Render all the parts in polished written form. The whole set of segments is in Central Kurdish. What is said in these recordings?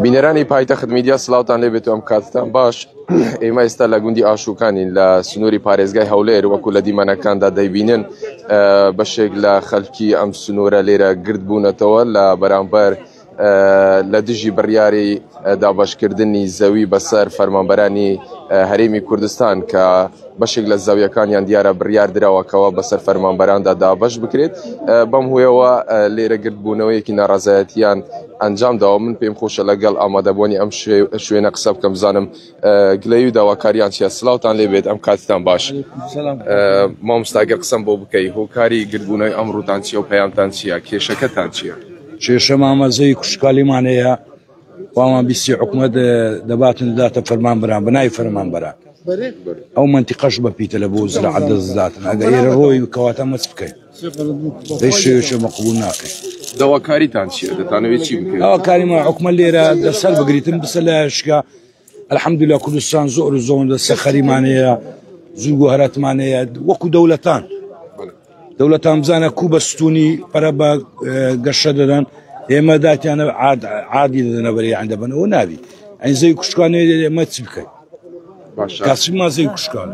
بینەرانی پایتەخت میدیا سلااوان لێ بێت ئەم کاتتان باش. ئێمە ئێستا لە گوندی ئاشوکانین لە سنووری پارێزگای هەولێر، وەکو لە دیمەنەکاندا دەیبینن بەشێک لە خەلکی ئەم سنوورە لێرە گرد بوونەتەوە لە بەرامبەر لە دژی بڕیاری دابەشکردنی زەوی بەسەر فەرمانبەرانی هەرێمی کوردستان کە بەشێک لە زەویەکانیان دیارە بڕیار دراوەکەەوە بەسەر فەرمانبەراندا دابەش بکرێت. بەم هۆیەوە لێرە گردبوونەوەیەکی ناڕەزایەتیان ئەنجام داوە. من پێم خۆشە لەگەڵ ئامادەبوونی ئەم شوێنە قسە بکەم، بزانم گلەیی و داواکاریان چیە. سلااوان لێبێت، ئەم کاتتان باش. مامۆستا گەر قسەم بۆ بکەی، هۆکاری گردبوونەوەی ئەمڕۆتان چییە و پەیامتان چییە، کێشەکەتان چییە؟ کێشە مامەزەی کوشتکالیمان هەیە، وامان بیستی حکومەت دەباتن دەداتە فەرمانبەران بە ناوی فەرمانبەران. ئەو منتیقەش بە پیتە لە بۆ زراعەت دەست دەداتن. ئەگەر ئێرە ڕۆی کەواتە مەچ بکەین، هیچ شێوەیەکی مەقبول ناکەین. داواکاریتان چییە؟ دەتانەوێت چی بکەین؟ داواکاریمان حکومەت لێرە دەسەر بگریتن بسە لە شکا. الحەمدلله کوردستان زۆر و زۆر دەسە خەریمان هەیە، زوو و هەراتمان هەیە وەکو دەولەتان. دەولەتان بزانە کو بە ستونی پەرە بە گەشە دەدەن، ئێمە داتیانە عادی دەدەنە بەریان دەبنەوە نابی. ئەین زەوی کوشتکانێ ئێمە چی بکەین؟ کاسیمان زەوی کوشتکان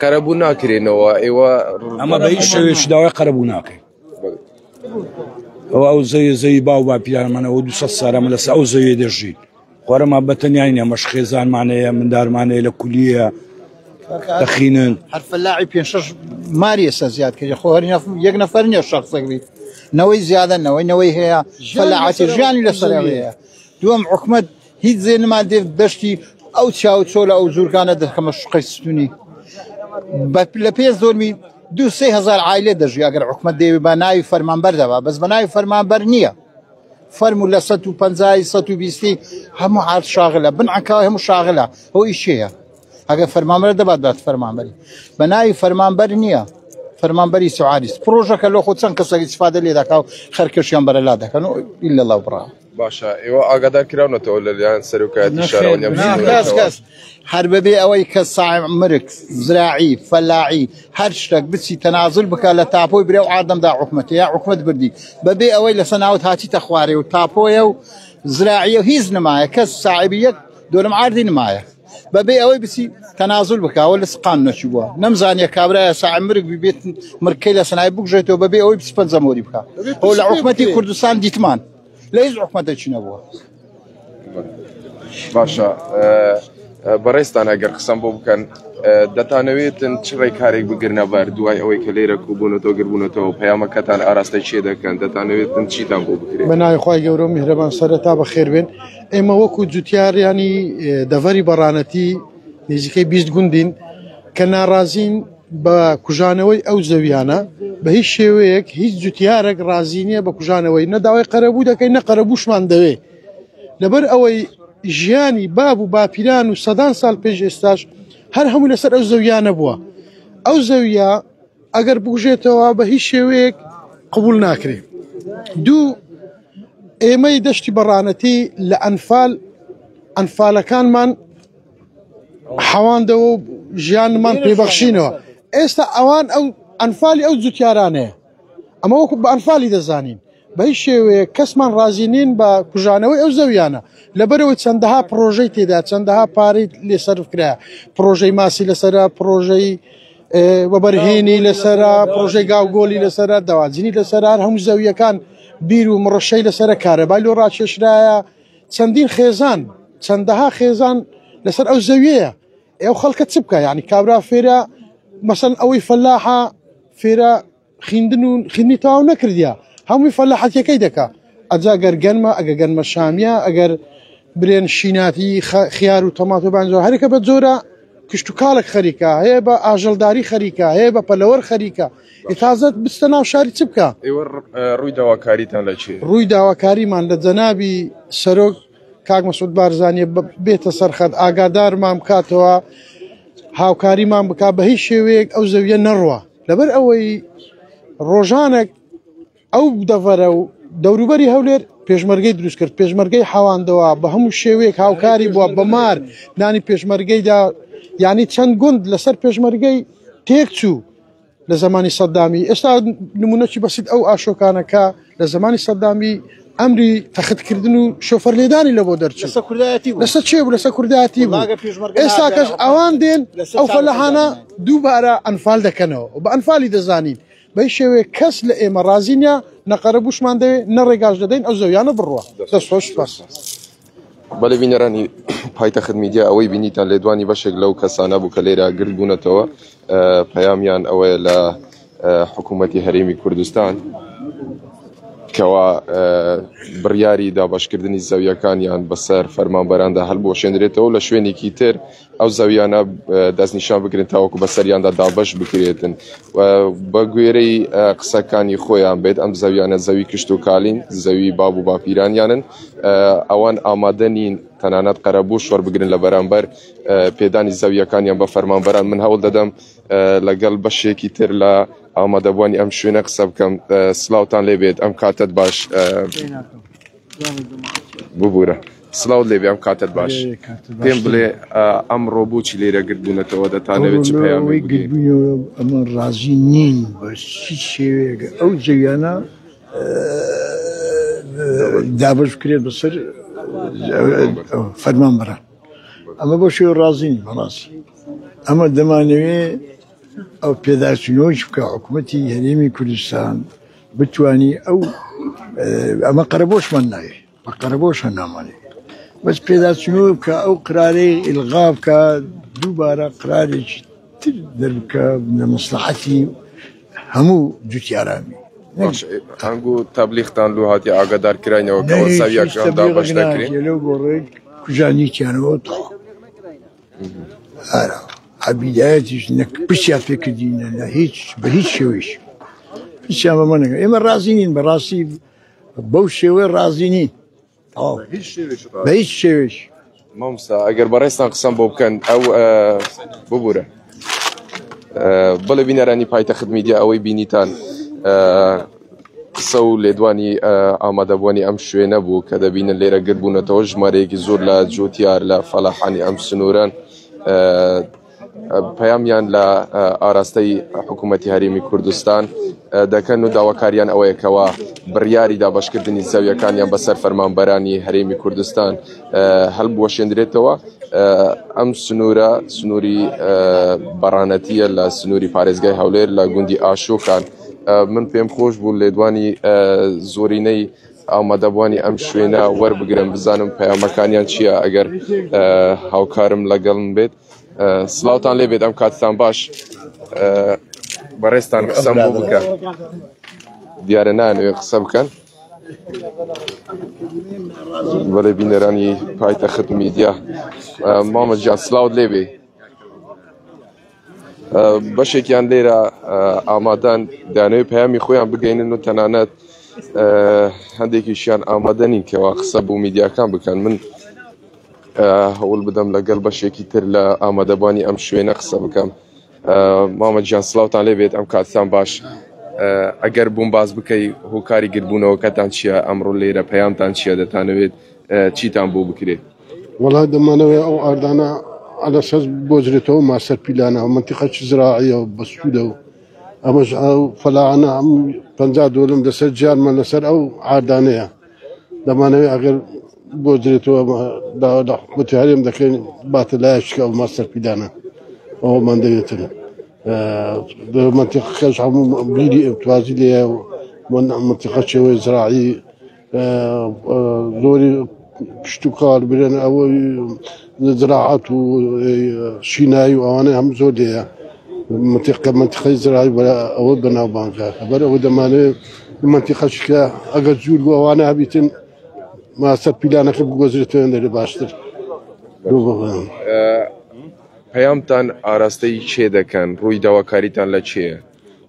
قەرەبوو ناکرێنەوە ئێوە؟ ئەمە بە هیچ شێوەیەکی داوای قەرەبوو ناکەین. ئەو ئەو زەوی زەوی باو باپیرانمانەوە 200 سالەمە لەسەر ئەو زەویە دەژین. خۆرەما بەتەنیای نیە، مەش خێزانمان هەیە، مندارمان هەیە لە کولیە دەخینن. هەر فەلاعی پێ شەش ماری ئێستا زیاد کردی، خۆ هەر یەک نەفەر نییە، شخصێک بیت نەوەی زیادە، نەوەی نەوەی هەیە، فەلاعەتی ژیانی لەسەر هەیە. دووەم حکومەت هیچ زێنمان دێت دەشتی ئەو چاو چۆ لە ئەو زورکانە دەکەمە شقەی ستونی لە پێ زۆرمی 2-3 هزار عیلێ دەژی. ئەگەر حکومەت دەیەوێت بە ناوی فەرمانبەر دەبا، بەس بە ناوی فەرمانبەر نییە. فەرمو لە 150 120 هەموو عاد شاغلە بن عکاوە، هەموو شاغلە هۆ ئیشەیە. ئەگەر فەرمانبەر دەبات بات فەرمانبەری بە ناوی فەرمانبەر نییە، فەرمانبەری سوعاریست پرۆژەکە لۆ خۆ چەند کەسێک استفادە لێ دەکا و خەرکەشیان بەرەلا دەکەن و ئیلا الله بڕا. باشە، ئێوە ئاگادار کراونەتەوە لەلایەن سەرۆکایەتی شارەوانی؟ کەس کەس هەر بەبێ ئەوەی کە ساعب مرک زراعی فەلاعی هەر شتێک بچی تەنازل بکە لە تاپۆی برێ و ئادەمدا حکومەتە یا حکومەت بردی بەبێ ئەوەی لەسەر ناوت هاتیتە خوارێ و تاپۆیە و زراعیە و هیچ نمایە، کەس ساعبی یەک دۆلم عاردی نمایە بەبێ ئەوەی بچی تەنازل بکەوە لە سقان نەچووە. نەمزانیە کابرایە ساعب مرگ ببێت مرکەی لە سەنای بگژێتەوە بەبێ ئەوەی بچی پەنجەمۆری بکە. ئەو لە حکومەتی کوردستان دیتمان لە هیچ حکومەتێکی نەبووە. باشە بەڕێزتان ئەگەر قسەم بۆ بکەن، دەتانەوێتن چ ڕێکارێک بگرنە بەر دوای ئەوەی کە لێرە کوبوونەتەوە گربوونەتەوە، پەیامەکەتان ئاراستەی چێ دەکەن، دەتانەوێتن چیتان بۆ بکرێت؟ بە ناوی خوای گەورە و میهرەبان. سەرەتا بەخێر بێن. ئێمە وەکو جوتیاریانی دەڤەری بەڕانەتی نزیکەی 20 گوندین کە ناڕازین بە کوژانەوەی ئەو زەویانە بە هیچ شێوەیەک. هیچ جوتیارێک ڕازی نییە بە کوژانەوەی، نە داوای قەرەبوو دەکەین نە قەرەبووشمان دەوێ، لەبەر ئەوەی ژیانی باب و باپیران و سەدان ساڵ پێش ئێستاش هەر هەموو لەسەر ئەو زەویانە بووە. ئەو زەویە ئەگەر بگوژێتەوە بە هیچ شێوەیەک قبول ناکرێت. دوو، ئێمەی دەشتی بەڕانەتی لە ئەنفال ئەنفالەکانمان حەواندەوە و ژیانمان پێبەخشینەوە. ئێستا ئەوان ئەو ئەنفالی ئەو جوتیارانەیە، ئەمە وەکو بە ئەنفالی دەزانین. بە هیچ شێوەیەک کەسمان ڕازی نین بە کوژانەوەی ئەو زەویانە، لەبەرەوەی چەندەها پرۆژەی تێدا، چەندەها پارەی لێ سەرف کرا، پرۆژەی ماسی لەسەرە، پرۆژەی وەبەرهێنی لەسەرە، پرۆژەی گاوگۆلی لەسەرە، دەواجنی لەسەرە، هەر هەموو زەویەکان بیر و مڕەشەی لەسەرە، کارەبای لۆ ڕاکێشرایە. چەندین خێزان، چەندەها خێزان لەسەر ئەو زەویەیە. ئەو خەڵکە چ بکە؟ یعنی کابرا فێرە مەسەن ئەوەی فەلاحە فێرە خیندن و خیندنی تەواو نەکردیا، هەمووی فەلاحەتیەکەی دەکا. ئەجا گەر گەنمە، ئەگە گەنمە شامیە، ئەگەر برێن شیناتی خیار و تەمات و بانجۆ، هەرێکە بە جۆرە کشت و کاڵک خەریکە، هەیە بە ئاژەڵداری خەریکە، هەیە بە پەلەوەر خەریکە. تازە بچتە ناو شاری چ بکە؟ ئێوە ڕووی داواکاریتان لە چێ؟ ڕووی داواکاریمان لە جەنابی سەرۆک کاک مەسعود بارزانیە بێتە سەرخەت، ئاگادارمان بکاتەوە، هاوکاریمان بک، بە هیچ شێوەیەک ئەو زەویە نەڕوە، لەبەر ئەوەی ڕۆژانێک ئەو دەڤەرە و دەوروبەری هەولێر پێشمەرگەی دروست کرد، پێشمەرگەی حەواندەوە، بە هەموو شێوەیەک هاوکاری بووە، بە مار نانی پێشمەرگەیدا، یعنی چەند گوند لەسەر پێشمەرگەی تێک چوو. لە زمانی سەدامی ئێستا نمونەکی بەسیت ئەو ئاشۆکانەکە لە زمانی سەدامی ئەمری تەختکردن و شۆفەر لێدانی لە بۆ دەرچوو لەسەر کوردایەتی بوو لەسەر چێ بوو لەسەر کوردایەتی بوو وەڵاگە پێشمەرگە ئێستا کەش نادایە ئەوان دێن لەسەر ئەو چاوە فەلاحانە دانایە. دووبارە ئەنفال دەکەنەوە و بە ئەنفالی دەزانین بەی شێوەیە کەس لە ئێمە ڕازی نییە نە قەرەبووشمان دەوێ نە ڕێگاش دەدەین ئەو زەویانە بڕوا دەست خۆش سوپاس. بەڵێ بینەرانی پایتەخت میدیا ئەوەی بینیتان لێدوانی بەشێک لەو کەسانە بوو کە لێرە گرد بوونەتەوە پەیامیان ئەوەیە لە حکوومەتی هەرێمی کوردستان کەوا بڕیاری دابەشکردنی زەویەکانیان بەسەر فەرمانبەراندا هەلبوەشێنرێتەوە لە شوێنێکی تر ئەو زەویانە دەستنیشان بکرێن تاوەکو بەسەریاندا دابەش بکرێتن بە گوێرەی قسەکانی خۆیان بێت ئەم زەویانە زەوی کشت و کالین زەوی باب و باپیرانیانن ئەوان ئامادە نین تەنانەت قەرەبوو شوەر بگرن لە بەرامبەر پێدانی زەویەکانیان بە فەرمانبەران من هەوڵ دەدەم لەگەڵ بەشێکی تر لە ئامادەبووانی ئەم شوێنە قسە بکەم سلااوان لێبێت ئەم کاتت باش ببوورە سڵاوت لێبێ ئەم کاتت باش پێم بڵێ ئەمڕۆ بۆچی لێرە گردبوونەتەوە دەتانەوێت چ پەیامێک گردبوونەوە ئەمە ڕازی نین بە هیچ شێوەیەک ئەو زەویانە دابەش بکرێت بەسەر فەرمانبەران ئەمە بۆ شێوە ڕازی نین بەڕاستی ئەمە دەمانەوێ ئەو پێداچوونەوەش بکە حکوومەتی هەرێمی کوردستان بتانی ئەو ئەمە قەرەبۆشمان ناوێ بە قەرەبۆش هەنامانێ بەس پێداچوونەوە بکە ئەو قرارەی ئیلغا بکە دووبارە قرارێکی تر دەربکە لە مەسلحەتی هەموو جوتیارانی هەنگو تەبلیغتان لو هاتی ئاگادار کراینەوە کە زەویەکان دابەش دەکرێن لەو گۆڕێک کوژانیتیانەوە تەواو ئارا عبیدایەتیش نەک پرسیان پێکردینە لە هیچ بە هیچ شێوەیش پرسیان بەمە نەکە ئێمە ڕازی نین بەڕاستی بەو شێوەی ڕازی نین بە هیچ شێوێش مامۆستا ئەگەر بەڕێزتان قسەم بۆ بکەن ئەو ببوورە بەڵێ بینەرانی پایتەخت میدیا ئەوەی بینیتان قسە و لێدوانی ئامادەبووانی ئەم شوێنە بوو کە دەبینن لێرە گربوونەتەوە ژمارەیەکی زۆر لە جوتیار لە فەلاحانی ئەم سنوورن پەیامیان لە ئاراستەی حکوومەتی هەرێمی کوردستان دەکەن و داواکاریان ئەوەیە کەوا بڕیاری دابەشکردنی زەویەکانیان بەسەر فەرمانبەرانی هەرێمی کوردستان هەلبوەشێندرێتەوە ئەم سنوورە سنووری بەڕانەتیە لە سنووری پارێزگای هەولێر لە گوندی ئاشوکان من پێم خۆش بوو لێدوانی زۆرینەی ئامادەبووانی ئەم شوێنە وەربگرم بزانم پەیامەکانیان چییە ئەگەر هاوکارم لەگەڵم بێت سڵاوتان لێ بێت ئەم کاتتان باش بەڕێزتان قسەم بۆ بکە دیارە نانوێ قسە بکەن بەڵێ بینەرانی پایتەخت میدیا مامە گیان سڵاوت لێ بێ بەشێکیان لێرە ئامادەن دانەوەی پەیامی خۆیان بگەینن و تەنانەت هەندێکیشیان ئامادە نین کەوا قسە بۆ میدیاکان بکەن من هەوڵ بدەم لەگەڵ بەشێکی تر لە ئامادەبانی ئەم شوێنە قسە بکەم مامە گیان سڵاوتان لێ بێت ئەم کاتتان باش ئەگەر بووم باز بکەی هۆکاری گربوونەوەکەتان چییە ئەمڕۆ لێرە پەیامتان چییە دەتانەوێت چیتان بۆ بکرێت وەڵا دەمانەوێ ئەو ئاردانە على اساس بۆجرێتەوە ماستەر پیلانە منتیقەکی زراعیە و بەسوودە و ئەمەش ئەو فەلاعانە ئەم 50 دۆلم لەسەر جیانمان لەسەر ئەو عاردانەیە دەمانەوێ ئەگەر بۆجرێتەوە داوا لە حکوومەتی هەرێم دەکەین باتە لایەکە ئەو ماستەر پیلانە ئەومان دەوێتن منتیقەکەش هەموو بیری توازی لێیە و منتیقە شێوەی زراعی زۆری کشتوکاڵ برێن ئەوەی زراعەت و شینایی و ئەوانەی هەم زۆر لێیە منتیقە منتیقەی زراعی بەرە ئەوە بەناوبانگە بەر ئەوە دەمانەوێت منتیقەشکە ئەگەر جوور بۆ ئەوانە هەبیتن ماسەر پیلانەکە بگۆزرێتەوە دەێ باشتر پەیامتان ئاراستەی چێ دەکەن ڕووی داواکاریتان لە چێە؟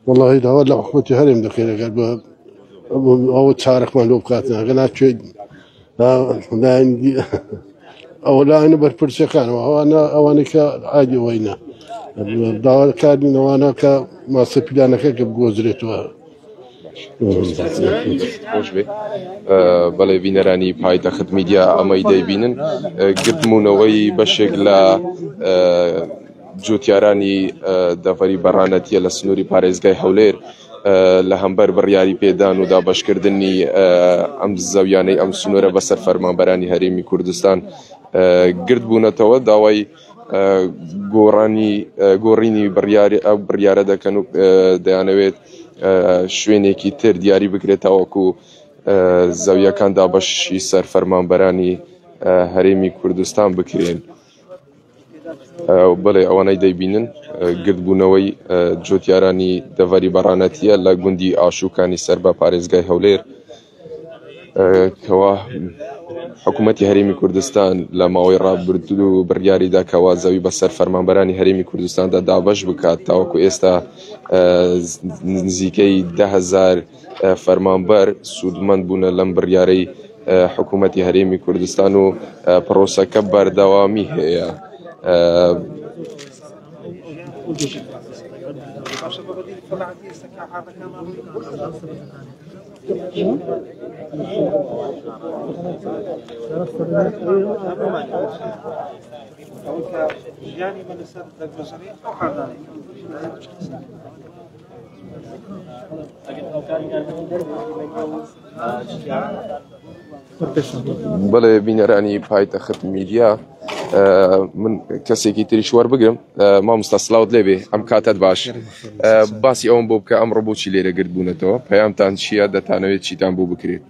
وەڵاهی داوا لە حکومەتی هەرێم دەکەین ئەگەر بە ئەوە چارەکمان لۆ بکاتن ئەگەر ناچێت ئەوە لایەنە بەرپرسەکانەوە ئەوانە ئەوانەی کە عادی وینە داواکاری نەوانە کە ماسە پیلانەکە کە بگۆزرێتەوە خۆش بێ بەڵێ بینەرانی پایتەخت میدیا ئەمەی دەیبینن گرتمونەوەی بەشێک لە. جوتیارانی دەڤەری بەڕانەتیە لە سنووری پارێزگای هەولێر لە هەمبەر بڕیاری پێدان و دابەشکردنی ئەم زەویانەی ئەم سنوورە بەسەر فەرمانبەرانی هەرێمی کوردستان گرد بوونەتەوە داوای گۆڕانی گۆڕینی بڕیاری ئەو بڕیارە دەکەن و دەیانەوێت شوێنێکی تر دیاری بکرێت تاوەکو زەویەکان دابەشی سەر فەرمانبەرانی هەرێمی کوردستان بکرێن. بەڵێ ئەوانەی دەیبینن گردبوونەوەی جوتیارانی دەڤەری بەڕانەتیە لە گوندی ئاشوکانی سەر بە پارێزگای هەولێر کەوا حکوومەتی هەرێمی کوردستان لە ماوەی ڕابردوو بڕیاریدا کەوا زەوی بەسەر فەرمانبەرانی هەرێمی کوردستاندا دابەش بکات تاوەکو ئێستا نزیکەی دههزار فەرمانبەر سوودمەند بوونە لەم بڕیارەی حکوومەتی هەرێمی کوردستان و پرۆسەکە بەردەوامی هەیە. بەڵێ بینەرانی پایتەخت میدیا من کەسێکی تریش وەربگرم مامۆستا سلااوت لێبێ ئەم کاتت باش باسی ئەوم بۆ بکە ئەم ڕبۆچی لێرە گرت بوونەتەوە پەیامتان چییە دەتانەوێت چیتان بۆ بکرێت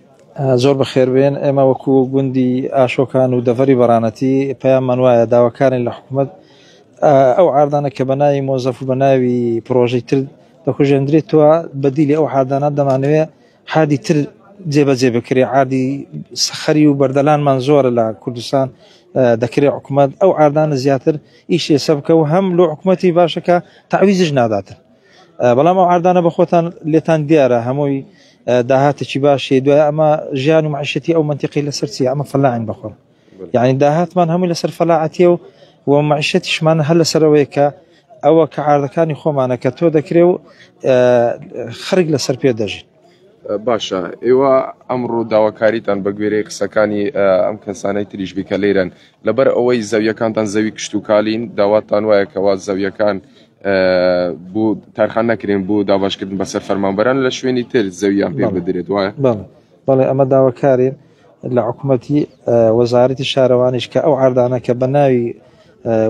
زۆر بەخێربێن ئێمە وەکو گوندی ئاشۆکان و دەڤەری بەڕانەتی پەیاممان وایە داواکارین لە حکوومەت ئەو عاردانە کە بە ناوی مۆزەف و بە ناوی پرۆژەی تر دەکوژێندرێتەوە بەدیلی ئەو عاردانە دەمانەوێ حادی تر جێبەجێ بکرێ عادی سەخەری و بەردەلانمان زۆرە لە کوردستان دەکرێت حکوومەت ئەو عاردانە زیاتر ئیشێ سەبکە و هەم لۆ حکوومەتی باشەکە تعویزش ناداتن بەڵام ئەو عاردانە بە خۆتان لێتان دیارە هەمووی داهاتێکی باشی دوای ئەمە ژیان و معیشەتی ئەو منتیقی لەسەر چی ئەمە فەلاعین بەخۆم یعنی داهاتمان هەمووی لەسەر فەلاعەتیە و و معیشەتیشمان هەر لەسەرەوەیە کە ئەوە کە عاردەکانی خۆمانە کە تۆ دەکرێ و خەرک لەسەر پێ دەژین. باشە ئێوە ئەمڕۆ داواکاریتان بە گوێرەی قسەکانی ئەم کەسانەی تریش بی کە لێرەن لەبەر ئەوەی زەویەکانتان زەوی کشتوکالین داواتان وایە کەوا زەویەکان بۆ تەرخان نەکرێن بۆ دابەشکردن بەسەر فەرمانبەران لە شوێنی تر زەویان پێ بدرێت وایە؟ بەڵێ ئەمە داواکارین لە حکوومەتی وەزارەتی شارەوانیش کە ئەو عردانە کە بە ناوی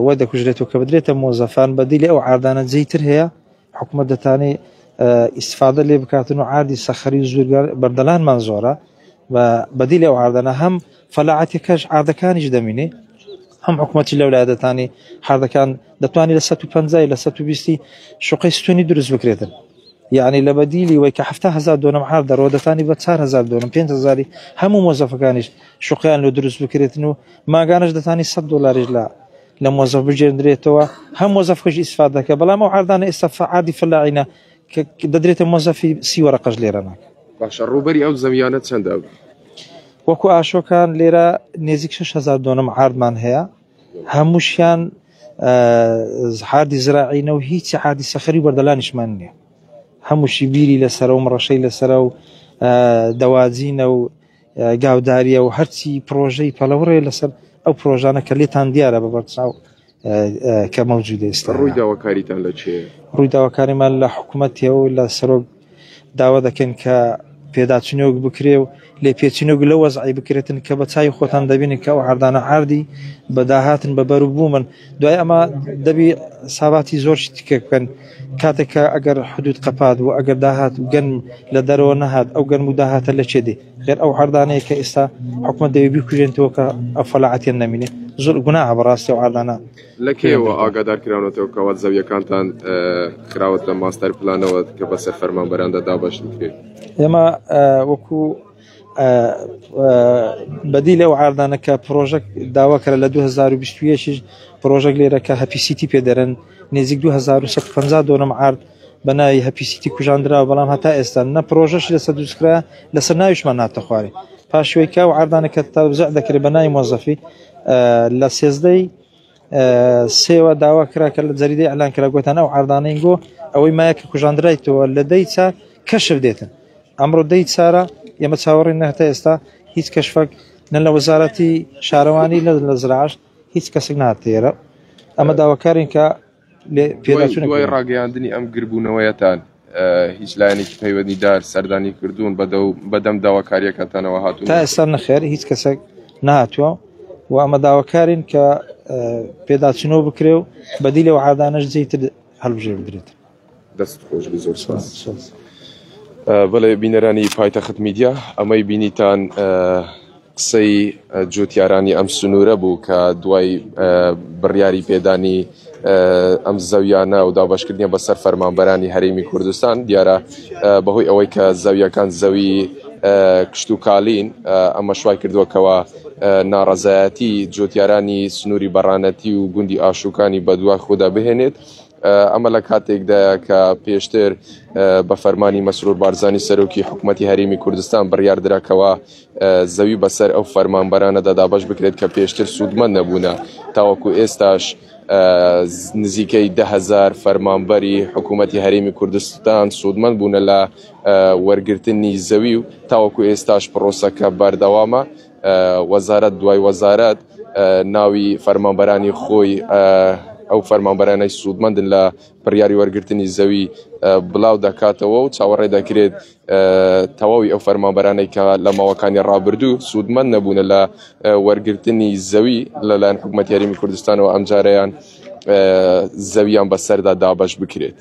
وە دەکوژرێت و کە بدرێتە مۆزەفان بەدیلی ئەو عردانە جێی تر هەیە حکوومەت دەتانی ئیسفادە لێ بکاتن و عادی سەخەری و زورگەر بەردەلانمان زۆرە بەدیلی ئەو عردانە هەم فەلاعەتەکەش عادەکانیش دەمینێ هەم حکوومەتی لەو دەتانی حردەکان دەتوانانی لە 150 لە 120 شوقەی ستونی دروست بکرێتن یەعنی لە بەدیلی وەی کە 70 هەزار دۆنم عار دەڕۆ دەتانی بە 4 هەزار دۆنم 5 هەزاری هەموو مۆزەفەکانیش شوقیان لۆ دروست بکرێتن و ماگانەش دەتانی 100 دۆلاریش لە لە مۆزەف بگێندرێتەوە هەم مۆزەفکەش ئیسفاد دەکە بەڵام ئەو عاردانە ئێستا عادی فەلاعینە کە دەدرێتە مۆزەفی سی وەرەقەش لێرە ناکە. باشە ڕووبەری ئەو زەویانە چەندە؟ وەکو ئاشۆکان لێرە نێزیک 6000 دۆنم عاردمان هەیە هەمووشیان حادی زراعینە و هیچ حادی سەخەری و بەردەلانیشمان نییە هەمووشی بیری لەسەر و مڕەشەی لەسەر و دەواجینە و گاوداریە و هەرچی پرۆژەی پەلەوڕێ لەسەر ئەو پرۆژانە کە لێتان دیارە بە بەرچاو کە مەوجودە ئێستا ڕووی داواکاریتان لە چێ؟ ڕووی داواکاریمان لە حکوومەتیە و لە سەرۆک داوا دەکەین کە پێداچونەوەک بکرێ و لێپێچینەوەک لەو وەزعی بکرێتن کە بە چاوی خۆتان دەبینن کە ئەو عەردانە عەردی بە داهاتن بە بەر و بوومن دوای ئەمە دەبی ساباتی زۆر شتیکە بکەن کاتێک کە ئەگەر حدود قەپات و ئەگەر داهات و گەنم لە دەرەوە نەهات ئەو گەنم و داهاتە لە چێ دێ غێر ئەو عەردانەیە کە ئێستا حکومەت دەوێ بیکوژێنتەوە کە ئەو فەلاعەتیان نەمینێ زۆر گوناهە بەڕاستی ئەو عەردانە لە کەیەوە ئاگادار کراونەتەوە کەوا زەویەکانتان خراوەتە ماستەر پلانەوە کە بەسەر فەرمانبەراندا دابەش بکرێت؟ ئێمە وەکو بەدی لەو عاردانە کە پرۆژەک داوا کرا لە 2021 پرۆژەک لێرە کە هەپی سیتی پێ دەرن نزیک 2150 دۆنم عرد بە ناوی هەپی سیتی کوژاندراوە بەڵام هەتا ئێستا نە پرۆژەش لەسەر دروستکرا لەسەر ناویشمان ناتە خوارێ پاشوەی کە و عردانە کە تەوزع دەکرێت بە ناوی مۆزەفی لە سێزدەی سێوە داوا کرا کە لە جەریدەی ئەلان کرا گوتان ئەو عردانەی گۆ ئەوەی مایە کە کوژاندرایتەوە لە دەی چار کەشف دێتن ئەمڕۆ دەی چارە ئێمە چاوەڕێ نەهتە ئێستا هیچ کەشفەک نە لە وەزارەتی شارەوانی لە لە زراعش هیچ کەسێک ناتێرە ئەمە داواکارین کە دوای ڕاگەیاندنی ئەم گربوونەوەیەتان هیچ لایەنێکی پەیوەندیدار سەردانی کردوون بەدەم داواکاریەکەتانەوە هاتوون؟ تا ئێستا نەخێر هیچ کەسێک نهاتووە و ئەمە داواکارین کە پێداچنەوە بکرێ و بەدی لەو عادانەش جێتر هەڵبژێر بدرێت. دەست خۆش بی زۆر سپاس. بەڵێ بینەرانی پایتەخت میدیا ئەمەی بینیتان قسەی جوتیارانی ئەم سنوورە بوو کە دوای بڕیاری پێدانی ئەم زەویانە و دابشکردنیە بەسەر فەرمانبەرانی هەرێمی کوردستان دیارە بەهۆی ئەوەی کە زەویەکان زەوی کشتتوکالین ئەمە شوای کردووەکەوە ناڕەزایەتی جوتیارانی سنووری بەڕانەتی و گوندی ئاشوکانی بەدوای خۆدا بهێنێت. ئەمە لە کاتێکدایە کە پێشتر بە فەرمانی مەسرور بارزانی سەرۆکی حکوومەتی هەرێمی کوردستان بڕیاردرا کەوا زەوی بەسەر ئەو فەرمانبەرانەدا دابەش بکرێت کە پێشتر سوودمەند نەبوونە تاوەکو ئێستاش نزیکەی دههزار فەرمانبەری حکوومەتی هەرێمی کوردستان سوودمەند بوونە لە وەرگرتنی زەوی و تاوەکو ئێستاش پرۆسەکە بەردەوامە وەزارەت دوای وەزارەت ناوی فەرمانبەرانی خۆی ئەو فەرمانبەرانەی سوودمەندن لە بڕیاری وەرگرتنی زەوی بڵاو دەکاتەوە و چاوەڕێ دەکرێت تەواوی ئەو فەرمانبەرانەی کە لە ماوەکانی ڕابردوو سوودمەند نەبوونە لە وەرگرتنی زەوی لەلایەن حکوومەت هەرێمی کوردستانەوە ئەمجارەیان زەویان بەسەردا دابەش بکرێت.